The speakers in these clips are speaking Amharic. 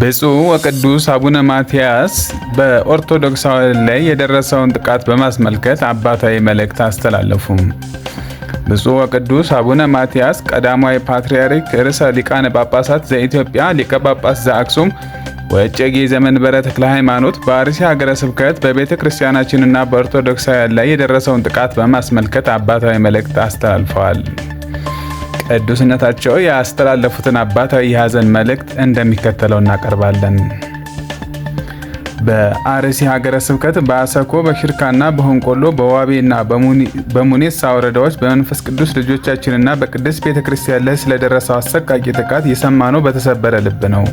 ብፁዕ ወቅዱስ አቡነ ማትያስ በኦርቶዶክሳውያን ላይ የደረሰውን ጥቃት በማስመልከት አባታዊ መልእክት አስተላለፉ። ብፁዕ ወቅዱስ አቡነ ማትያስ ቀዳማዊ ፓትርያርክ ርዕሰ ሊቃነ ጳጳሳት ዘኢትዮጵያ ሊቀ ጳጳስ ዘአክሱም ወእጨጌ ዘመንበረ ተክለ ሃይማኖት በአርሲ ሀገረ ስብከት በቤተ ክርስቲያናችንና በኦርቶዶክሳውያን ላይ የደረሰውን ጥቃት በማስመልከት አባታዊ መልእክት አስተላልፈዋል። ቅዱስነታቸው ያስተላለፉትን አባታዊ የሐዘን መልእክት እንደሚከተለው እናቀርባለን። በአርሲ ሀገረ ስብከት በአሰኮ፣ በሽርካና በሆንቆሎ፣ በዋቤና በሙኔሳ ወረዳዎች በመንፈስ ቅዱስ ልጆቻችንና በቅድስት ቤተ ክርስቲያን ላይ ስለደረሰው አሰቃቂ ጥቃት የሰማነው በተሰበረ ልብ ነው።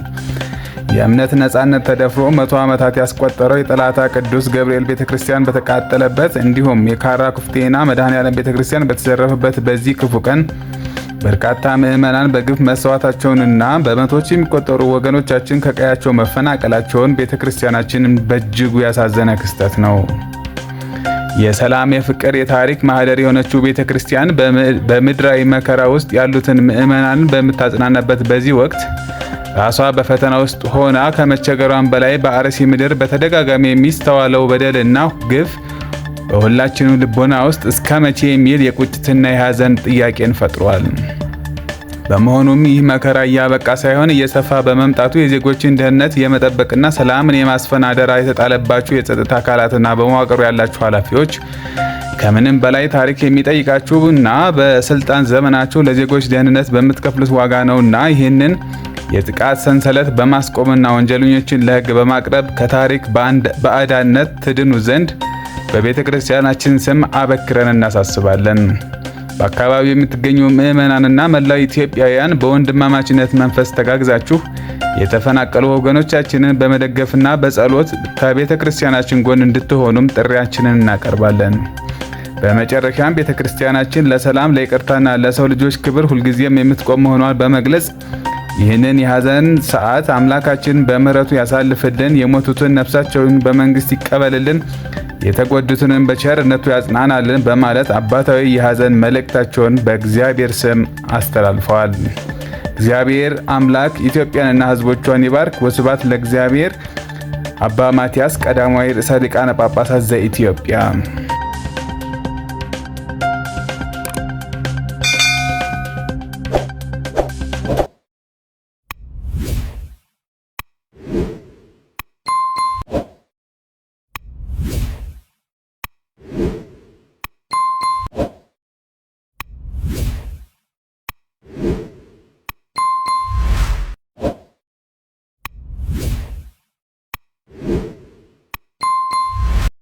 የእምነት ነጻነት ተደፍሮ 100 ዓመታት ያስቆጠረው የጠላታ ቅዱስ ገብርኤል ቤተክርስቲያን በተቃጠለበት እንዲሁም የካራ ኩፍቴና መድኃኔዓለም ቤተክርስቲያን በተዘረፈበት በዚህ ክፉ ቀን በርካታ ምዕመናን በግፍ መሰዋታቸውንና በመቶዎች የሚቆጠሩ ወገኖቻችን ከቀያቸው መፈናቀላቸውን ቤተክርስቲያናችንን በእጅጉ ያሳዘነ ክስተት ነው። የሰላም፣ የፍቅር፣ የታሪክ ማህደር የሆነችው ቤተክርስቲያን በምድራዊ መከራ ውስጥ ያሉትን ምዕመናንን በምታጽናናበት በዚህ ወቅት ራሷ በፈተና ውስጥ ሆና ከመቸገሯን በላይ በአርሲ ምድር በተደጋጋሚ የሚስተዋለው በደልና ግፍ በሁላችንም ልቦና ውስጥ እስከ መቼ የሚል የቁጭትና የሐዘን ጥያቄን ፈጥሯል። በመሆኑም ይህ መከራ እያበቃ ሳይሆን እየሰፋ በመምጣቱ የዜጎችን ደህንነት የመጠበቅና ሰላምን የማስፈን አደራ የተጣለባችሁ የጸጥታ አካላትና በመዋቅሩ ያላችሁ ኃላፊዎች፣ ከምንም በላይ ታሪክ የሚጠይቃችሁና በስልጣን ዘመናችሁ ለዜጎች ደህንነት በምትከፍሉት ዋጋ ነውና ይህንን የጥቃት ሰንሰለት በማስቆምና ወንጀለኞችን ለሕግ በማቅረብ ከታሪክ ባዕዳነት ትድኑ ዘንድ በቤተ ክርስቲያናችን ስም አበክረን እናሳስባለን። በአካባቢው የምትገኙ ምዕመናንና መላው ኢትዮጵያውያን በወንድማማችነት መንፈስ ተጋግዛችሁ የተፈናቀሉ ወገኖቻችንን በመደገፍና በጸሎት ከቤተ ክርስቲያናችን ጎን እንድትሆኑም ጥሪያችንን እናቀርባለን። በመጨረሻም ቤተ ክርስቲያናችን ለሰላም፣ ለይቅርታና ለሰው ልጆች ክብር ሁልጊዜም የምትቆም መሆኗን በመግለጽ ይህንን የሐዘን ሰዓት አምላካችን በምሕረቱ ያሳልፍልን፣ የሞቱትን ነፍሳቸውን በመንግስት ይቀበልልን፣ የተጎዱትንም በቸርነቱ ያጽናናልን በማለት አባታዊ የሐዘን መልእክታቸውን በእግዚአብሔር ስም አስተላልፈዋል። እግዚአብሔር አምላክ ኢትዮጵያንና ሕዝቦቿን ይባርክ። ወስብሐት ለእግዚአብሔር። አባ ማትያስ ቀዳማዊ ርዕሰ ሊቃነ ጳጳሳት ዘኢትዮጵያ።